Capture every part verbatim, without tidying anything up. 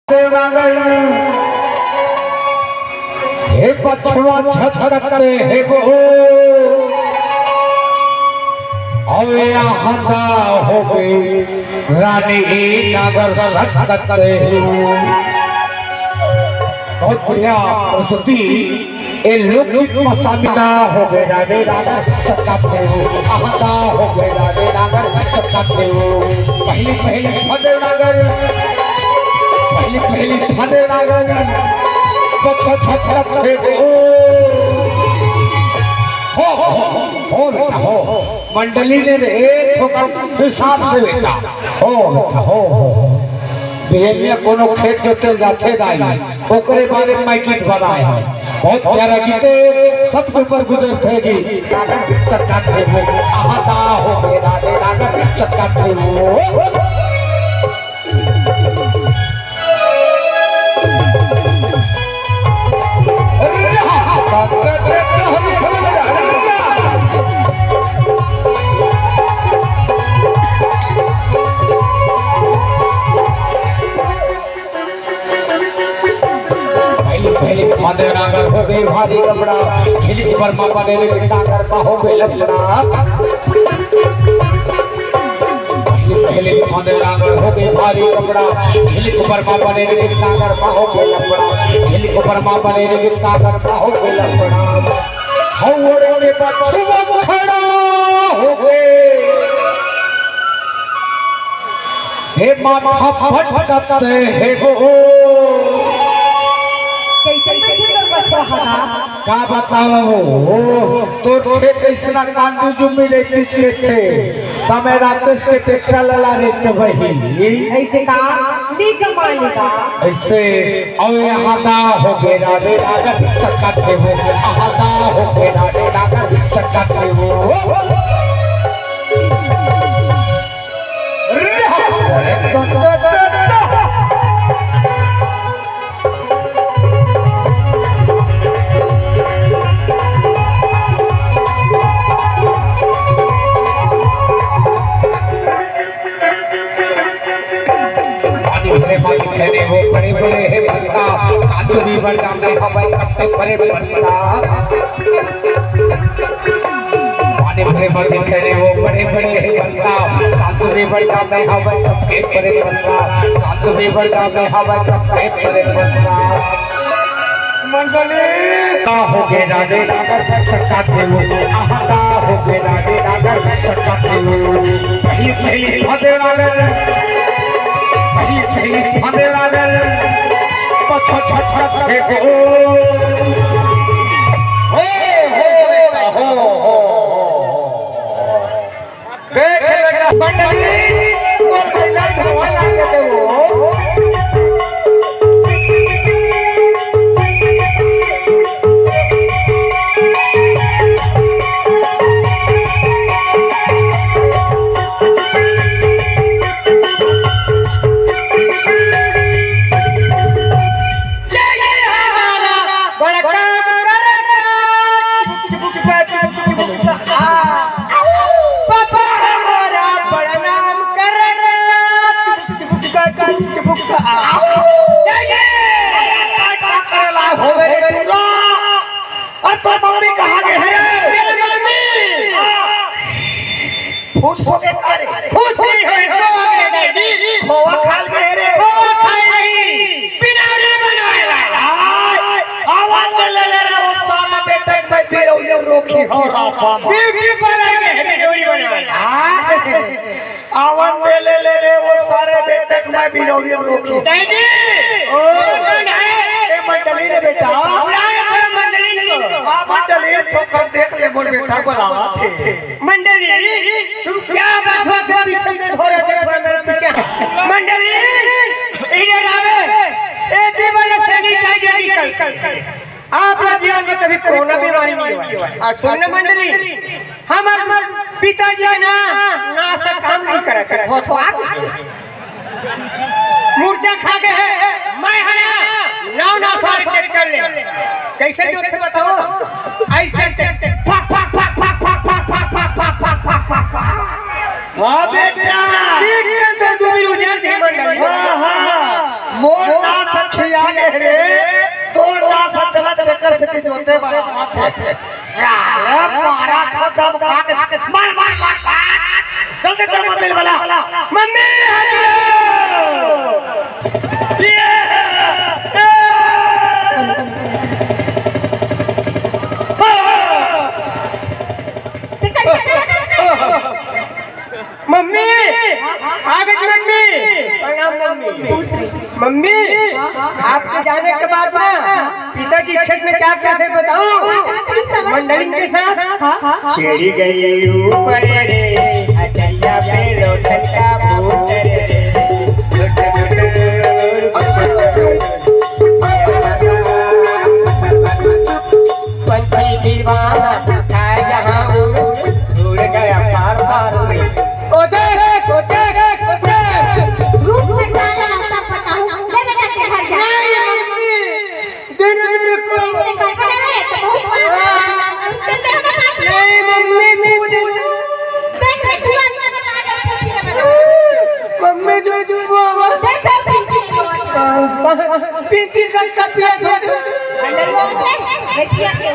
देवनागर, हे बछवा छटकत हे वो, अउ यहाँ दा हो गई रानी नागर सटकत हे। बहुत बढ़िया प्रस्तुति। ए लोकगीत में शामिल ना हो गए राधे नागर सच्चा प्रेम, आहा ना हो गए राधे नागर सच्चा प्रेम। पहली पहली फंदे नागर, पहली पहली फंदे नागर, सच्चा सच्चा प्रेम। हो, हो, हो, हो, बेटा, हो। मंडली ने रे, एक ठोकर हिसाब से बेटा। हो, बेटा, हो, हो, हो। बिहेमिया कोनो खेत जोते जाथे दाई, ओकरे बारे में मैं गीत बनाए हूँ। बहुत प्यारा गीत है, सबके ऊपर गुजरथे गीत। सच्चा थे वो, आहा दा हो गए राधे नागर, सच्चा थे वो। पहली पहली फंदे नागर हो गई भारी कपड़ा, हिली पर मापा दे रे नागर का हो गई लपड़ा। पहली पहली फंदे नागर हो गई भारी कपड़ा, हिली पर मापा दे रे नागर का हो गई लपड़ा, हिली पर मापा दे रे नागर का हो गई लपड़ा। हौड़ के बछवा खड़ा हो गए। हे माथा फटकत हे वो। कैसे बैठे तोर बछवा हरा? का बताओ हो, तोर खेत ऐसना कांदू जुम्मी रे किसके थे, तमे रात के ट्रैक्टर लला रे तो वही। ऐसे का? नी कमा ली का? ऐसे, और यहाँ दा हो गए राधे नागर, सच्चा थे वो, यहाँ दा हो गए राधे नागर, सच्चा थे वो। पानी भरे पानी खेले वो बड़े बड़े हे बंदा, कांदू भी बड़का में हवाई कट्टे भरे बंदा। पानी भरे पानी खेले वो बड़े बड़े हे बंदा, कांदू भी बड़का में हवाई कट्टे भरे बंदा, कांदू भी बड़का में हवाई कट्टे भरे बंदा। मंडली का हो गए राधे नागर सच्चा थे वो, आहा का हो गए राधे नागर सच्चा थे वो। पहली पहली फंदे नागर, पहली पहली फंदे नागर, पछ छछ छछ थे वो। हो, हो, हो, हो, हो। देख लेगा मंडली, मोर भैया धोआ लागे ते वो। बड़का बड़का, चुप, चुप, चुप, चुप, चुप, चुप, आ। पापा हमारा बड़ा नाम करना, चुप, चुप, चुप, चुप, चुप, चुप, आ। अरे, का, का करला हो मेरे टूरा? और तोर मम्मी कहाँ गए है रे? मेरे मम्मी। आ। खुश हो गए का रे? खुश ही है, तो हो गए डैडी। खोवा खाल गए रे। खोवा खाल नहीं। बिनौरी बनवाए वाला। आय, आवाज में ले ले रे, वो सारा बेटा मैं बिनौरी रोकी हो रहा था। ब्यूटी पार्लर में है बिनौरी बनवाए वाला। आय, आवाज में ले ले रे, वो सारे बेटा मैं बिनौरी रोकी। डैडी, ओ। कौन है? ए, मंडली ने बेटा। बुला रे, थोड़ा मंडली ने। हाँ, मंडली, ठोकर देख ले, मोर बेटा बुलावा थे। मंडली, तुम क्या बछवा के पीछे पीछे हो रहे थे, थोड़ा मेरे पीछे। मंडली, इधर आवे। ए, दीवाना सैनिटाइजर निकल। आप लोग जीवन में कभी कोरोना बीमारी नहीं हुआ। आ, सुन ना मंडली, हमर पिताजी है ना, ना से काम नहीं करत है, थोथवा के। मुर्चा खा गए है, मैं है ना, नौ नौ साल चेक कर ले। कैसे जोते बताओ? ऐसे, ऐसे, फक, फक, फक। हाँ बेटा। ठीक है, तो दो मिनट उजार दे मंडली। हाँ, हाँ। मोर ना आ गे रे, तोर डांस ह चलत, तेकर सेती जोते बर आवत हे। साले मारा खा जब खा के, मार, मार, मार, मार। जल्दी कर मम्मी ला बला। मम्मी, आ गई। ये। मम्मी, आ गई मम्मी। प्रणाम मम्मी। खुश रही। मम्मी, आपके जाने के बाद ना पिताजी खेत में क्या क्या थे बताऊं? मंडली के साथ। हाँ, हाँ, हाँ। चढ़ी गई ऊपर रे, अटैया पे लोटन का भूत रे। पंछी दीवाना था यहाँ, उड़ गया पार पार में। ओ देख, ओ देख, ओ देख। रूप में जान रहा, सब बताऊं। ले बेटा, के घर जा। नहीं, मम्मी। दिन मेरे को इसने घर बना रहे हैं, तो बहुत बात है। चल, देखो ना, बात है। नहीं, मम्मी, मुझे देख ले, तू अंदर में आ जा, तू पिए बना। मम्मी, दे दे, वो, वो। दे दे, पिंकी को। पिंकी का, का पिया छोड़। अंदर वो होते, मैं पिया के।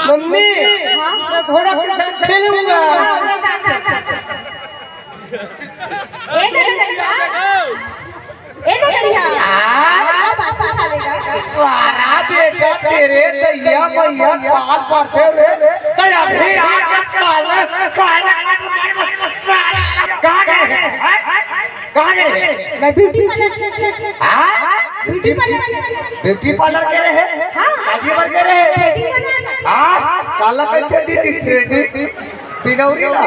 मम्मी, हाँ? मैं घोड़ा के साथ खेलूंगा। हाँ, वो जा, जा, जा। ए, जा, जा, जा। ए, जा, जा, जा। हाँ, बाप खा लेगा। सारा बेटा तेरे दैया मैया पाल पड़ते रे। तो अभी आके साला, साला, साला, कहाँ गए? हैं? कहाँ गए? मैं ब्यूटी पार्लर, हाँ? ब्यूटी पार्लर, ब्यूटी पार्लर के रहे? हाँ। काजी बर के रहे? Beauty parlour. हाँ? काला कैसे दी थी थ्रेडिंग? बिनौरी ला।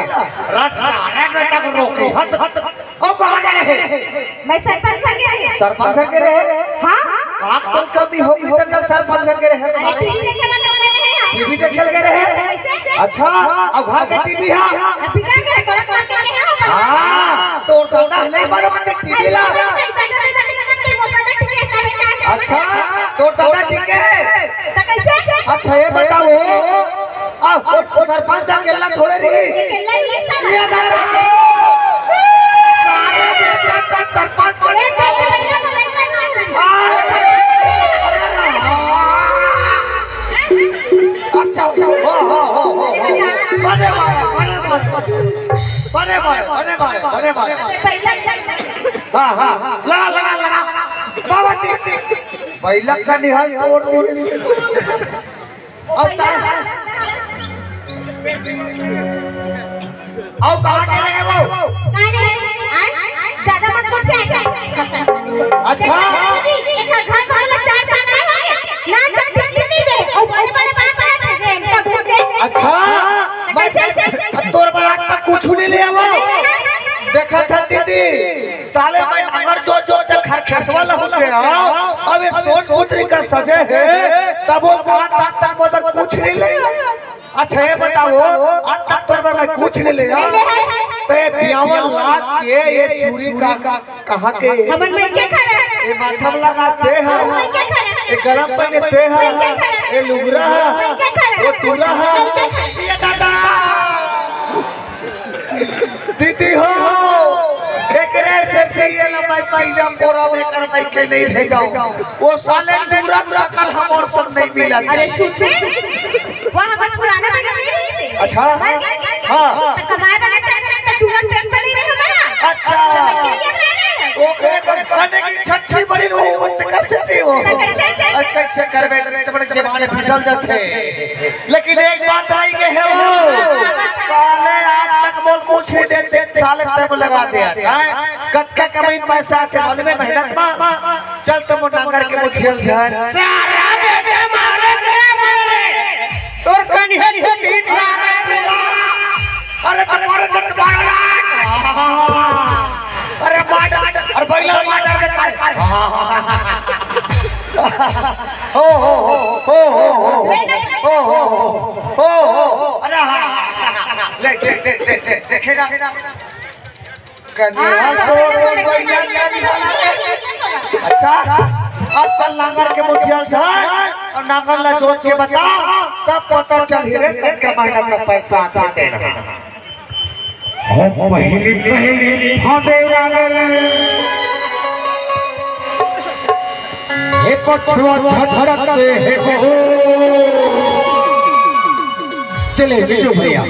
रस सारे बेटा को रोको। हट, हट। और कहाँ गए रहे? मैं सरपंच घर गया था। सरपंच घर के रहे? हाँ। का कौन कमी होगी तब सरपंच घर के रहे? अरे, टीवी देखे ला तो गए हैं हम। टीवी देखे लगे रहे? कैसे? अच्छा, अब घर के टीवी है? अब बिगड़ गए, गलत बात करते हैं हम। हाँ, तो दादा नहीं मालूम है टीवी ला। अच्छा, तो दादा ठीक है? तो कैसे? अच्छा, ये बताओ, आ, वो, वो सरपंच अकेला थोड़े रही। अकेला नहीं है साला। ये दादा। सारे बेटा का सरपंच बने। एक बेटे बने तो लड़का नहीं है। हाँ। अच्छा, अच्छा। हो, हो, हो, हो, हो। बने भाई, बने भाई। बने भाई, बने भाई, बने भाई। पहला हाँ, हाँ, हाँ। लगा, लगा, लगा। बाबा जी, बैलक का निहाल तोड़ दी। और कहाँ, और कहाँ के रहे वो? कहाँ रहे? आए? ज्यादा मत बोल के आए। अच्छा। एक घर पर वाला चार साल आए होंगे। ना जान दिल्ली नहीं दे। और बड़े बड़े बात करते हैं। रेंट का भूत है। अच्छा। तो कैसे? तोर बात तक कुछ नहीं ले वो। देखा था दीदी। साले मैं नंगर जो जो जब खरखेसवा लहू के आओ, अब ये सोन पुत्री का सजे है, तब वो बात आज तक मगर कुछ नहीं ले। अच्छा ये बताओ, आज तक तो मैं कुछ नहीं ले। तो ये ब्यावन लाख के ये चूड़ी का कहाँ के? हमन मैं के खा रहा है? ये माथम लगाते हैं, मैं के खा रहा है? ये गला पहनते हैं, मैं के खा रहा है? ये लुगरा है, मैं के खा रहा है? वो टूरा है। मैं के खा रहा है? ये दादा। दीदी हो, एकरे से सही है ना, मैं पैसा पोरा में कर मैं के नहीं भेजाऊं। वो साले दूरक सकल हमर सब नहीं मिला। अरे सुन बे, वो हमर पुराना वाला नहीं रही से। अच्छा। मर गया क्या? हाँ। तो कमाए वाला चल रहा तो टूरक ट्रक पर नहीं रहे हमारा। अच्छा। समझ के लिए अपना रहे हैं। ओके, तो खाने की छच्छी बड़ी वो मत कर सकती हो। तो कैसे? और कैसे करबे? इतने बड़े जमाने फिसल जाते हैं। लेकिन एक बात आई के हे वो, साले आज तक मोल कुछ नहीं देते, साले तब लगा दे। हैं? कतका कमाई पैसा से मालूम है मेहनत मा? चल तुम नंगर के मुठियल धर। सारा बेटे मारे रे मारे। तोर कनिया के दिन सारा बेटा। अरे तुम्हारे तो तुम्हारा। अरे मार, अरे बैला मार डाल के खाए। हो, हो, हो, हो, हो, हो, हो, हो, हो, हो, हो, हो, अरे हाँ, हाँ, हाँ, हाँ, हाँ, ले, देख, देख, देख, देख, देखेगा। कन्या को बैला नहीं बना। अच्छा, अब चल नांगर के मुठिया धर और नांगर ला जोत के बता, तब पता चल रे, कतका मेहनत का पैसा आथे तेला। हो पहली, पहली फांदे लागल। हे पछुआ झटकत हे हो। चले बिट्टू भैया।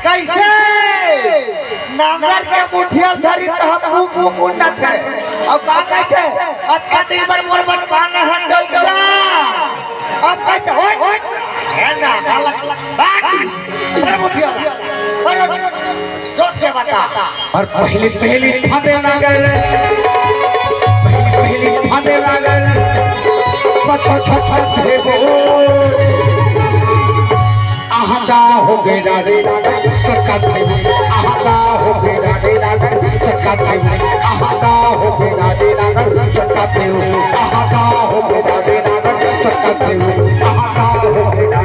कैसे? नांगर के मुठिया धरी त हम कू कू कू नथे। अउ का कहथे? अतका दिन बर मोर बचपन हट गया। अब कैसे? ओए, ओए। हे ना, गलत बात। अरे मुठिया। अरे, अरे, जोर के बता। अउ पहली पहली फांदे लागल, पहली पहली फांदे लागल, पत पत पत हे हो। आहदा हो गे रे लागल, सटका थे। आहदा हो गे रे लागल, सटका थे। आहदा हो गे रे लागल, सटका थे। आहदा हो गे रे लागल, सटका थे। आहदा हो गे